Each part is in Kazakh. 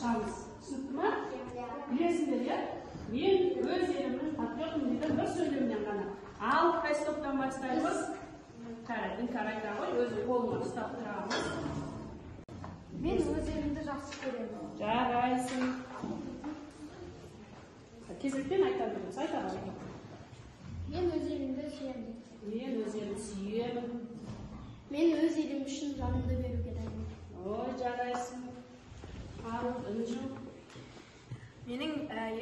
Ашамыз. Түсінікті ма? Білесіңдер, иә? Мен өз елімнің патриотымын деген бір сөйлемнен ғана. Ал қайсы топтан бастаймыз? Жарайды, Іңкәр айта ғой, өзі қолына ұстап тұрамыз. Мен өз елімді жақсы көремін. Жарайсың. Кезекпен айта береміз, айта ғой. Мен өз елімді сүйемін. Мен өз елімді сүйемін. Мен өз елім үшін жанымды беруге дайынмын. Ой, жарайсың. Ал, Інжу. Менің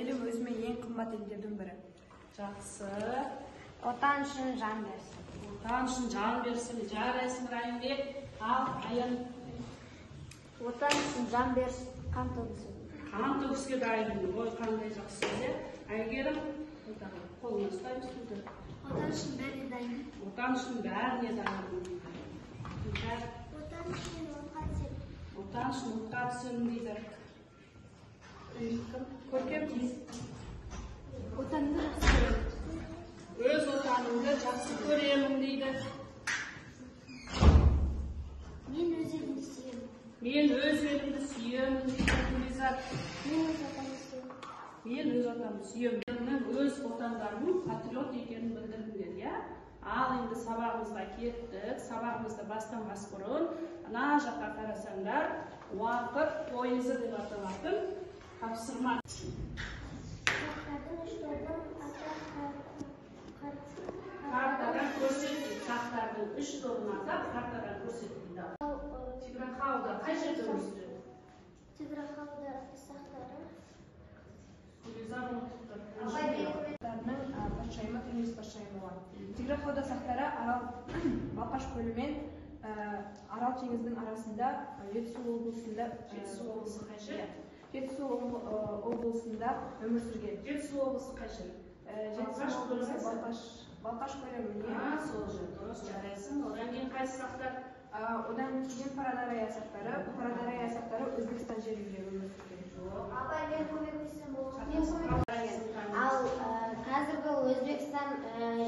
елім өзіме ең қымбат елдердің бірі. Жақсы. Отан үшін жан берсін. Отан үшін жан берсін. Жарайсың, Райымбек. Ал, Аян. Отан үшін жан берсін, қан төгсін. Қан төгіске дайынмын. Ой, қандай жақсы сөз, иә? Әйгерім, қолына ұстаймыз. Отан үшін бәріне дайынмын. Отан үшін бәріне дайынмын. Іңкәр. Отан үшін отқа түсемін. Отан үшін отқа түсемін дейді. Кім? Көркем. Отанымды жақсы көремін. Өз отанымды жақсы көремін дейді. Мен өз елімді сүйемін. Мен өз елімді сүйемін дейді Гүлизат. Мен өз отанымды сүйемін. Мен өз отанымды сүйемін. Менің өз отандарының патриот екенін білдірдіңдер, иә? Ал енді сабағымызға кеттік. Сабағымызды бастамас бұрын ана жаққа қарасаңдар, уақыт пойызы деп аталатын тапсырма. Сақтардың үш тобын атап, Картадан көрсет дейді. Сақтардың үш тобын атап, картадан көрсет дейді. Тиграхауда қай жерде өмір сүреді? Тиграхауда сақтары. Гүлизар ұмытып тұр. Патшайымы Томирис патшайымы болған. Тиграхауда сақтары Арал Балқаш көлі мен Арал теңізінің арасында, Жетісу облысында. Жетісу облысы қай жер? Жетісу облысында өмір сүрген. Жетісу облысы қай жер? Жетісу Балқаш көлі облысы қайсы? Балқаш көлі міне. Сол жер, дұрыс, жарайсың. Одан кейін қайсы сақтар? Одан кейін Парадария сақтары. Парадария сақтары Өзбекстан жерінде өмір сүрген. Жоқ. Апай, мен көмектессем болады. Ал қазіргі Өзбекстан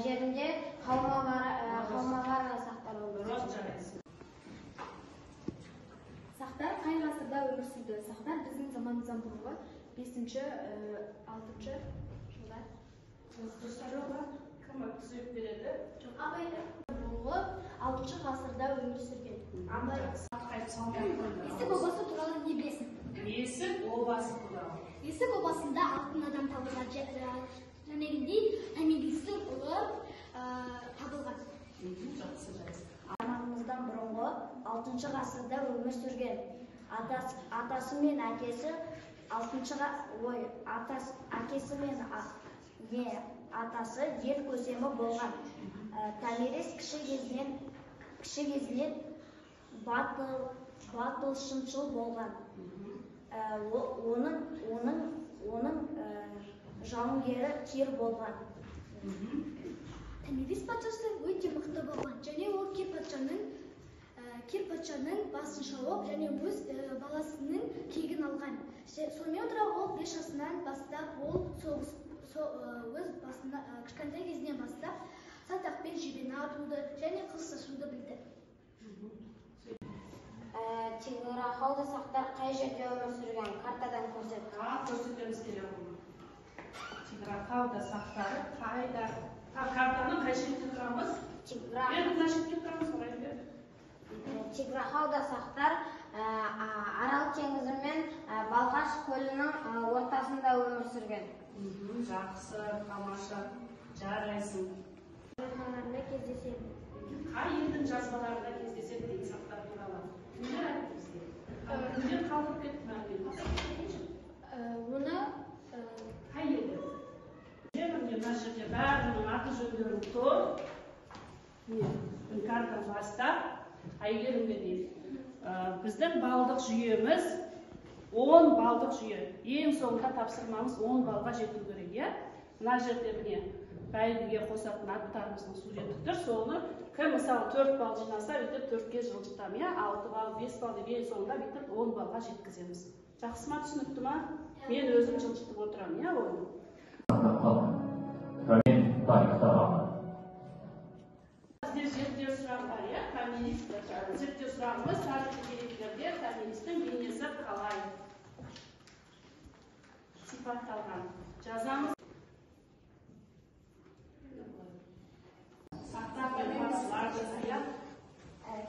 жерінде Қалмағара сақтары өмір Дұрыс, сүрген. жарайсың. Сақтар қай ғасырда өмір сүрді? Сақтар біздің заманымыздан бұрынғы 5-ші, 6-шы жылдар. Кім түзеп береді? Абай бұрынғы 6-шы ғасырда өмір сүрген. Есік обасы туралы не білесің? Есік обасы туралы. Есік обасында алтын адам табылған, жәнегіндей Томиристің ұлы табылған. Жақсы, жарайсың. Заманымыздан бұрынғы 6-шы ғасырда өмір сүрген. Атасы мен әкесі алтыншы ой, атасы, әкесі мен не, атасы ел көсемі болған. Томирис кіші кезінен батыл шыншыл болған. Оның жауынгері Кир болған. Томирис патшасы өте мықты болған және ол Кир патшаның басын шауып және өз баласының кегін алған. Сонымен отыра ол 5 жасынан бастап ол соғыс, өз басына, кішкентай кезінен бастап садақпен жебені атуды және қылыш шашуды білді. Тиграхауда сақтар қай жерде өмір сүрген? Картадан көрсет. Ал, көрсетеміз келе ғой. Тиграхауда сақтары қайда? Картаның қай шетінде тұрамыз? Енді мына шетте тұрамыз ғой, Райымбек. Тиграхауда сақтар Арал теңізі мен Балқаш көлінің ортасында өмір сүрген. Жақсы, тамаша, жарайсың. Жазбаларында кездеседі. Қай елдің жазбаларында кездеседі дейді сақтар туралы? Кімдер айтты бізге? Кімдер қалдырып кетті мәлімет? Оны Қай елде? Міне, мына жерде бәрінің аты жөндері тұр. Міне, Іңкәрдан бастап Әйгерімге дейін. Біздің балдық жүйеміз 10 балдық жүйе. Ең соңында тапсырмамыз 10 балға жету керек, иә? Мына жерде міне бәйгеге қосатын аттарымыздың суреті тұр. Соны кім мысалы 4 балл жинаса, бүйтіп 4-ке жылжытамын, иә? 6 балл, 5 балл деп ең соңында бүйтіп 10 баллға жеткіземіз. Жақсы ма, түсінікті ма? Мен өзім жылжытып отырамын, иә, оны. Тарихта қалды. Бізде зерттеу сұрағы бар, иә? Томирис, зерттеу сұрағымыз тарихи деректерде Томиристің бейнесі қалай? Сақтар мен парсылар жаза, иә?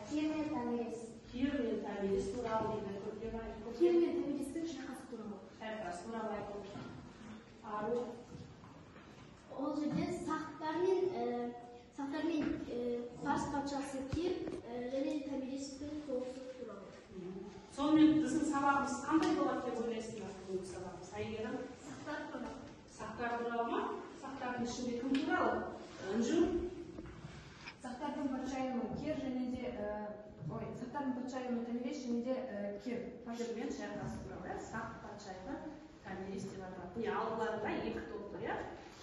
Кир мен Томирис. Кир мен Томирис туралы дейді. Көркем. Кир мен Томиристің шайқасы туралы. Шайқасы туралы айтылды. Ару. Ол жерде сақтар мен парс патшасы Кир және Томиристің соғысы туралы. Сонымен біздің сабағымыз қандай болады деп ойлайсыңдар бүгінгі сабағымыз? Әйгерім? Сақтар туралы. Сақтар туралы ма? Сақтардың ішінде кім туралы? Інжу. Сақтардың патшайымы Кир және де сақтардың патшайымы Томирис және де Кир. Кирмен шайқасы туралы, иә? Сақ патшайымы Томирис деп аталады. Міне алдыларында екі топ тұр, иә?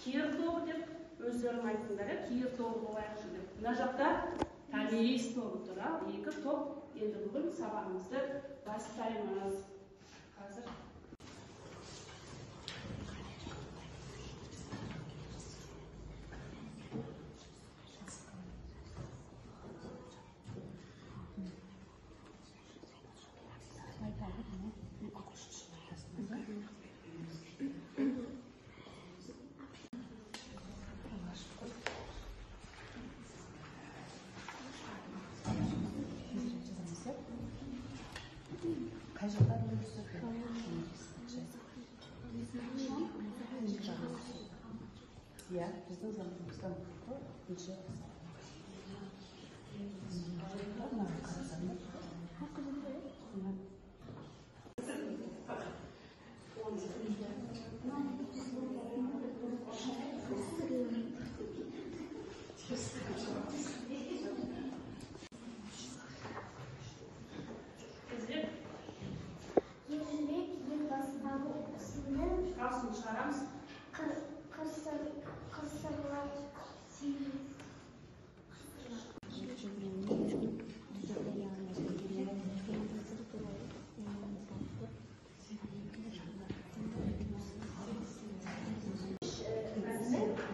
Кир тобы деп өздерің айттыңдар, иә? Кир тобы болайықшы деп. Мына жақта Томирис тобы тұр, ал екі топ. Енді бүгін сабағымызды бастаймыз. Қазір. Қай жылдары өмір сүрді? Иә, біздің заманымыздан бұрынғы алтыншы ғасыр.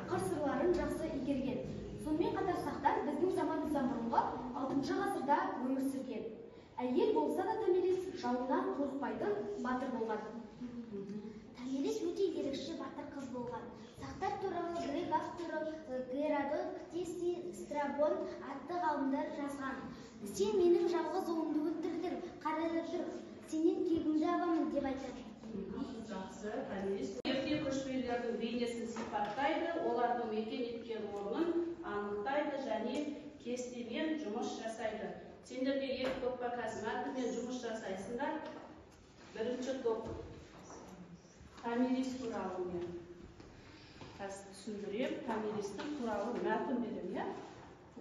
Қыр-сырларын жақсы игерген. Сонымен қатар сақтар біздің заманымыздан бұрынғы 6 ғасырда өмір сүрген. Әйел болса да Томирис жауынан қорықпайтын батыр болған. Томирис өте ерекше батыр қыз болған. Сақтар туралы грек авторы Геродот, Ктесий, Страбон атты ғалымдар жазған. Сен менің жалғыз ұлымды өлтірдің, қарайлап тұр, сенен кегімді аламын деп айтады. Жақсы, Томирис. Ерте көшпелілердің бейнесін сипаттайды, олардың мекен еткен орнын анықтайды және кестемен жұмыс жасайды. Сендерге екі топқа қазір мәтінмен жұмыс жасайсыңдар. Бірінші топ Томирис туралы мен қазір түсіндірем. Томиристің туралы мәтін беремін, иә?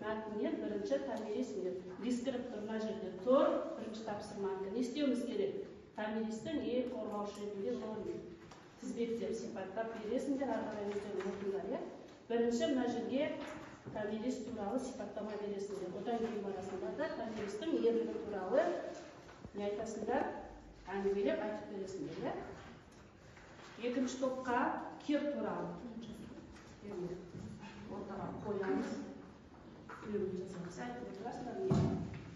Мәтіннен бірінші Томирис мен дескриптор мына жерде тұр. Бірінші тапсырманы не істеуіміз керек? Томиристің ел қорғаушы ретінде рөлін тізбектеп сипаттап бересіңдер, ары қарай өздерің оқыңдар, иә? Бірінші мына жерге Томирис туралы сипаттама бересіңдер. Одан кейін барасыңдар да Томиристің ерлігі туралы не айтасыңдар? Әңгімелеп айтып бересіңдер, иә? Екінші топқа Кир туралы. Ортаға қоямыз. Біреуін жазамыз. Айтып отырасыңдар, не?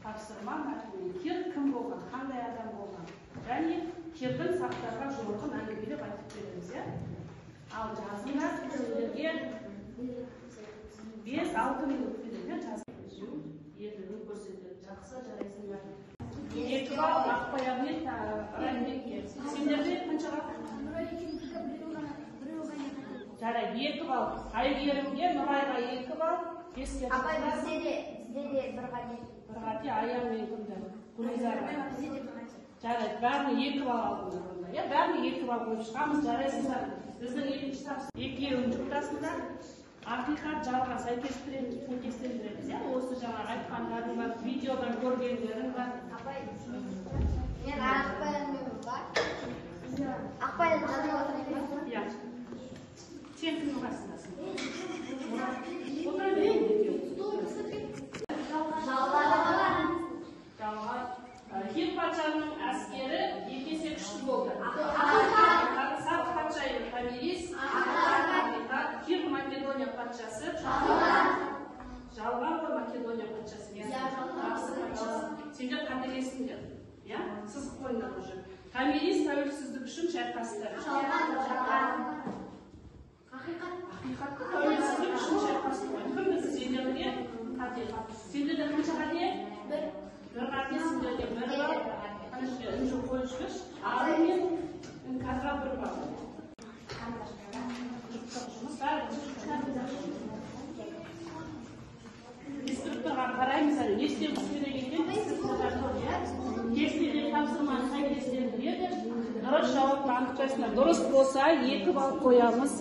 Тапсырма мәтінмен Кир кім болған, қандай адам болған және Кирдің сақтарға жорығын әңгімелеп айтып береміз, иә? Ал жазыңдар, сендерге 5-6 минут беремін, жазып ерлігін көрсетеді. Жақсы, жарайсыңдар. 2 балл Ақбаян мен Райымбекке. Сендерде қаншаға? Жарайды, 2 балл. Әйгерімге, Нұрайға 2 балл. 5-ке. Апай, бізде де бір қате. Бір қате, Аян мен кімді? Гүлизарға. Бізде де бір қате. Жарайды, бәріне 2 балл алдыңдар онда. Иә, бәріне 2 балл қойып шығамыз. Жарайсыңдар. Біздің екінші тапсырма екеуін жұптасыңдар. Ақиқат жалған сәйкестендіреміз, иә? Осы жаңа айтқандарың бар, видеодан көргендерің бар. Апай, мен Ақбаянмен бар. Ақбаян жазып отырайын ба? Иә. Сен кімнің қасындасың? Отыра берейін екеуі. Жалған. Жалған. Кир патшаның әскері 2 есе күшті болды. Сақ патшайымы Томирис. Ақиқат. Кир Македония патшасы. Жалған ғой Македония патшасы. Парсы патшасы. Сендер қателестіңдер. Иә? Сызық қойыңдар уже. Томирис тәуелсіздік үшін шайқасты. Жалған. Жалған. Ақиқат. Тәуелсіздік үшін шайқасты ғой. Кім бізді сендерге Бір қате, сендерге 1 балл. Інжу қойып жіберші. Ару мен Іңкәрға 1 балл. Жұптық жұмыс бәрі. Инструкторға қараймыз, әлі не істеуіміз керек екен. Инструкторға тұр, иә? Кестеде тапсырманы сәйкестендіреді. Дұрыс жауапты анықтайсыңдар. Дұрыс болса 2 балл қоямыз.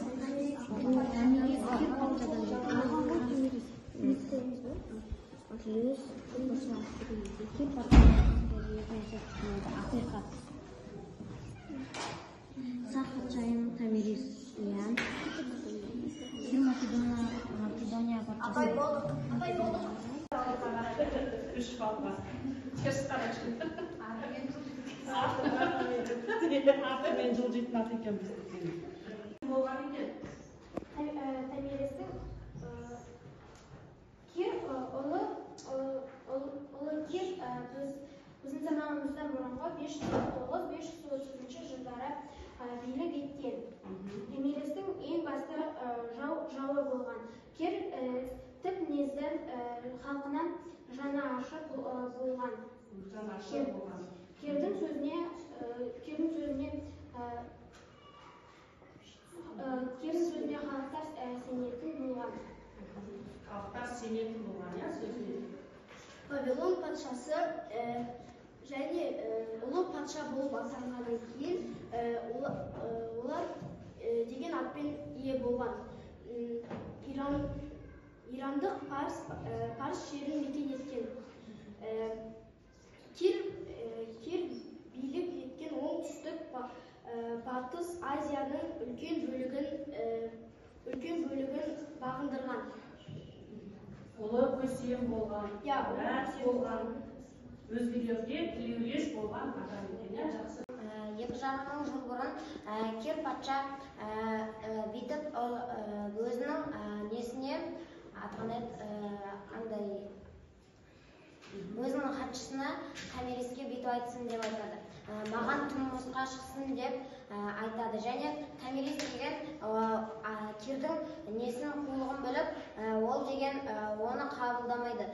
Сақ патшайым Томирис, иә. Кир Македония патшасы. Апай болдық. 3 баллға. Теріс қарашы. Артымен жылжитын ат екен біздікі. Болған екен. Томиристің Кир ұлы Кир біздің заманымыздан бұрынғы 549-530 жылдары билік еткен. Томиристің ең басты жауы болған. Кир тік мінезді, халқына жаны ашып болған. Кирдің сөзіне халықтар сенетін болған. Халықтар сенетін болған, иә, сөзіне. Вавилон патшасы және ұлы патша болып атанғаннан кейін олар деген атпен ие болған. Ирандық Парс жерін мекен еткен. Кир билік еткен оңтүстік Батыс Азияның үлкен бөлігін бағындырған. Ұлы көсем болған, мәрт болған, өзгелерге тілеулес болған адам екен, иә, жақсы. 2,5 мың жыл бұрын Кир патша бүйтіп өзінің несіне андай өзінің хатшысына Томириске бүйтіп айтсын деп айтады. Маған тұрмысқа шықсын деп айтады. Және Томирис деген Кирдің несін қулығын біліп, ол деген оны қабылдамайды.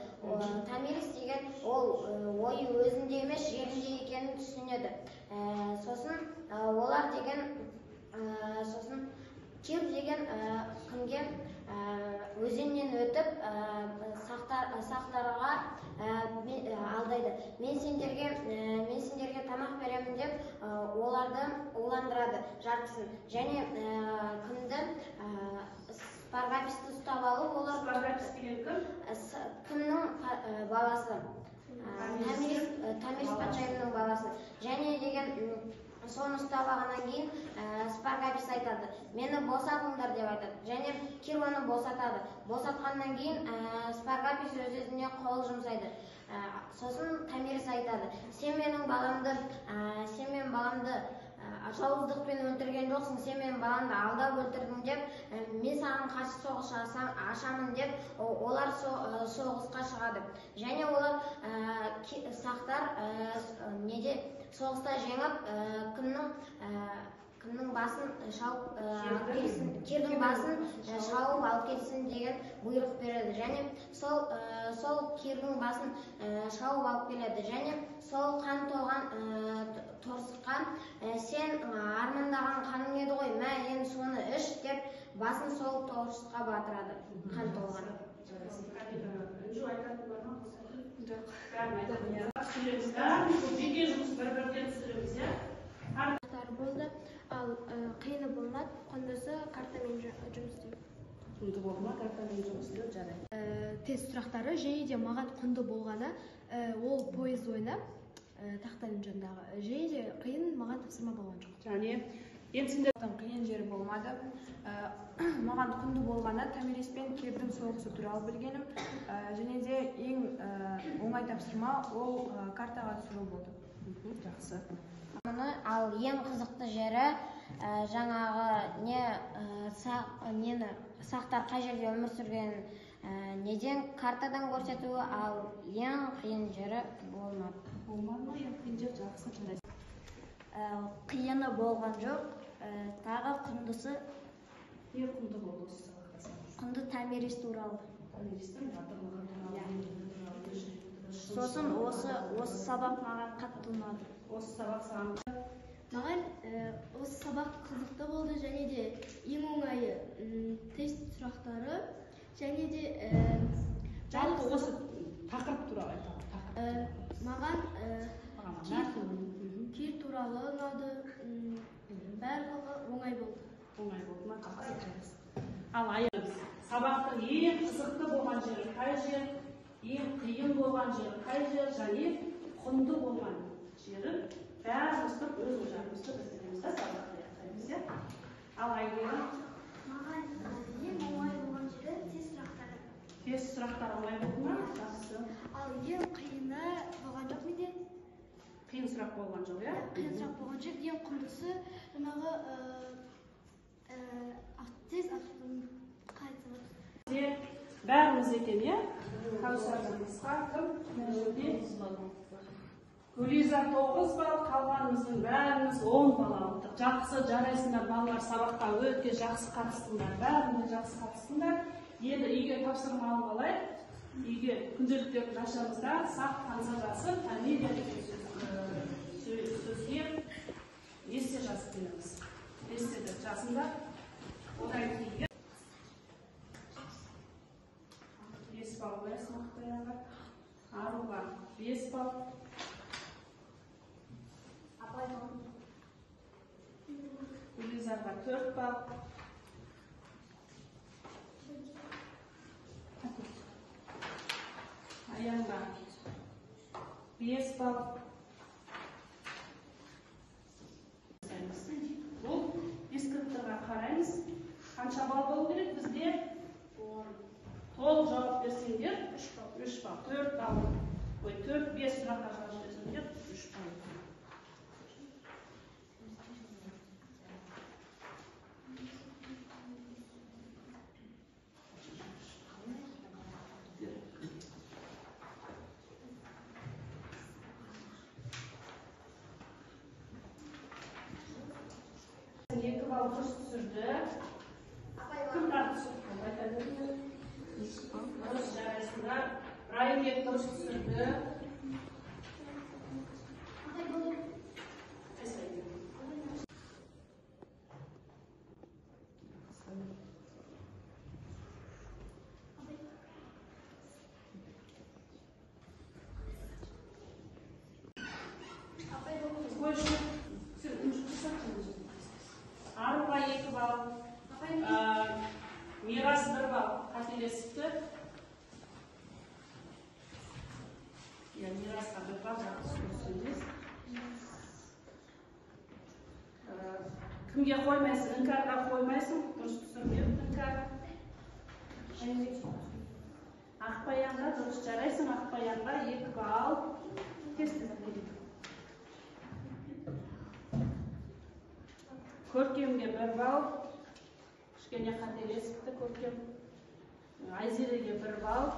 Томирис деген ол ойы өзінде емес, жерінде екенін түсінеді. Сосын олар деген сосын Кир деген кімге өзеннен өтіп сақтарға алдайды. Мен сендерге тамақ беремін деп оларды уландырады жартысын. Және кімді Спаргаписті ұстап алып, олар Спаргапис деген кім? Кімнің баласы? Томирис патшайымның баласы. Және деген соны ұстап алғаннан кейін Спаргапис айтады, мені босатыңдар деп айтады. Және Кир оны босатады. Босатқаннан кейін Спаргапис өз-өзіне қол жұмсайды. Сосын Томирис айтады, сен менің баламды жауыздықпен өлтірген жоқсың, сен менің баламды алдап өлтірдің деп, мен саған қарсы соғыс ашамын деп, олар соғысқа шығады. Және олар сақтар неде соғыста жеңіп, кімнің басын шауып алып келсін, Кирдің басын шауып алып келсін деген бұйрық береді. Және сол Кирдің басын шауып алып келеді. Және сол қан толған торсыққа сен армандаған қаның еді ғой, мә енді соны іш деп басын сол торсыққа батырады, қан толған. Жоқ. Жеке жұмыс бір-бірден түсіреміз, иә? Болды, ал қиыны болмады, құндысы картамен жұмыс істеу. Құнды болды ма картамен жұмыс істеу? Жарайды. Тест сұрақтары және де маған құнды болғаны ол пойыз ойыны тақтаның жанындағы. Және де қиын маған тапсырма болған жоқ. Және енді сендер қиын жері болмады. Маған құнды болғаны Томирис пен Кирдің соғысы туралы білгенім, және де ең оңай тапсырма ол картаға түсіру болды. Жақсы. Мұны ал ең қызықты жері жаңағы нені сақтар қай жерде өмір сүргенін неден картадан көрсетуі, ал ең қиын жері болмады. Болмады ма? Ең қиын жер жақсы, жарайды. Қиыны болған жоқ, тағы құндысы. Не құнды болды осы сабақта? Құнды Томирис туралы. Томиристің батырлығы туралы, ерлігі туралы. Сосын осы сабақ маған қатты ұнады. Осы сабақ саған? Маған осы сабақ қызықты болды, және де ең оңайы тест сұрақтары, және де жалпы осы тақырып туралы айтамын. Маған Кир туралы ұнады, барлығы оңай болды. Оңай болды ма? Жақсы. Ал Аян, сабақтың ең қызықты болған жері қай жер, ең қиын болған жері қай жер, және құнды болған жері бәріміз тұрып өз ожарымызды білдіреміз да, сабақты аяқтаймыз, иә? Ал Айгерім? Маған ең оңай болған жері тест сұрақтары. Тест сұрақтары оңай болды ма? Жақсы. Ал ең қиыны болған жоқ менде. Қиын сұрақ болған жоқ, иә? Қиын сұрақ болған жоқ. Ең құндысы жаңағы тест қалай? Бәріміз екен, иә? Кәусардан басқа кім? Мына жерде Гүлиза 9 балл, қалғанымыздың бәріміз 10 балл алдық. Жақсы, жарайсыңдар балалар, сабаққа өте жақсы қатыстыңдар, бәріне жақсы қатыстыңдар. Енді үйге тапсырма алып алайық. Үйге күнделіктерді ашамыз да, Сақ ханзадасы Тамилия деген сөзге эссе жазып береміз. Эссені жазыңдар. Одан кейін 5 балл қоясың Ақбаянға, Аруға 5 балл, Гүлизарға 4 балл, Аянға 5 балл. Бұл дескрипторға қараймыз. Қанша балл болу керек бізде? Толық жауап берсеңдер 3 балл, 4 балл. Ой, 4-5 сұраққа жауап берсеңдер 3 балл. Екі балл дұрыс түсірді. Кім тағы түсірді? Айта беріңдер. Дұрыс, жарайсыңдар. Райымбек дұрыс түсірді. Аруға 2 балл, Мирас 1 балл қателесіпті. Иә, Мирасқа 1 балл, жақсы сөз. Кімге қоймайсың? Іңкәрға қоймайсың, дұрыс түсірмепті Іңкәр. Ақбаянға дұрыс, жарайсың, Ақбаянға 2 балл. Тез тез. Көркемге 1 балл, кішкене қателесіпті Көркем. Айзереге 1 балл,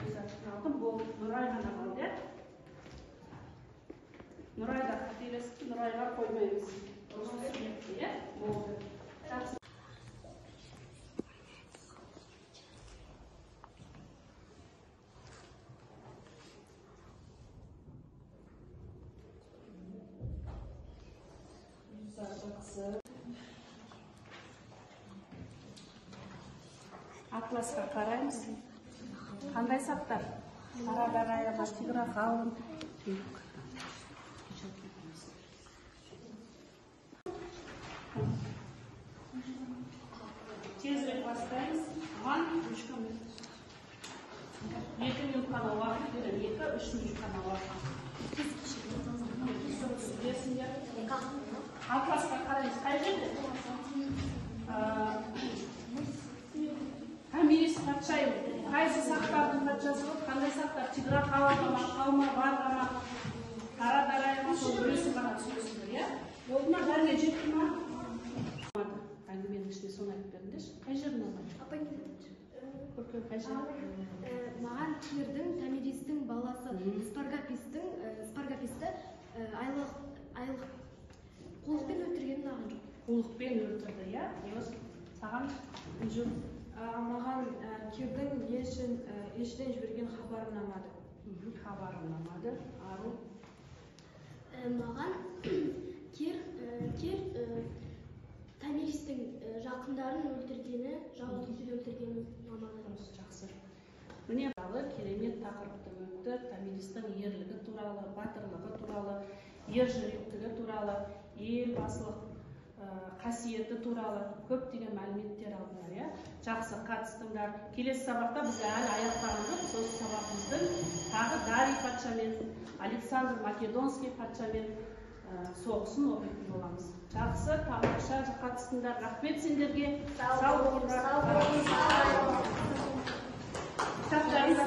өз атын алдым, болды. Нұрай ғана қалды, иә? Нұрай да қателесіпті, Нұрайға қоймаймыз. Дұрыс түсірмепті, иә? Болды. Жақсы. Жақсы. Атласқа қараймыз. Қандай сақтар? Қарадараяға, Тиграхауын. Тезірек бастаймыз. Оған 3 минут. 2 минут қана уақыт беремін. 2-3 минут қана уақыт. Атласқа қараймыз. Қай жерде? Томирис патшайым. Қайсы сақтардың патшасы болды? Қандай сақтар? Тиграхауынға ма, Қалма, Варға ма, Қарадараяға, сол біреусін ғана түсіресіңдер, иә? Болды ма? Бәріне жетті ма? Әңгіменің ішінде соны айтып беріңдерші. Қай жерін ұнады? Көркем, қай жері? Маған Кирдің, Томиристің баласы Спаргаписті айлық қулықпен өлтіргенін ұнаған жоқ. Қулықпен өлтірді, иә? Дұрыс. Саған Інжу? Маған Кирдің елшіден жіберген хабары ұнамады. Хабар ұнамады. Ару? Маған Кир Томиристің жақындарын өлтіргені, жауыздықпен өлтіргені ұнамады. Дұрыс, жақсы. Міне, керемет тақырыпты өтті. Томиристің ерлігі туралы, батырлығы туралы, ер жүректігі туралы, елбасылық қасиеті туралы көптеген мәліметтер алдыңдар, иә? Жақсы қатыстыңдар. Келесі сабақта біз әлі аяқтаған жоқпыз. Осы сабағымыздың тағы Дарий патшамен, Александр Македонский патшамен соғысын оқитын боламыз. Жақсы, тамаша қатыстыңдар. Рахмет сендерге. Сау болыңдар. Кітаптарыңды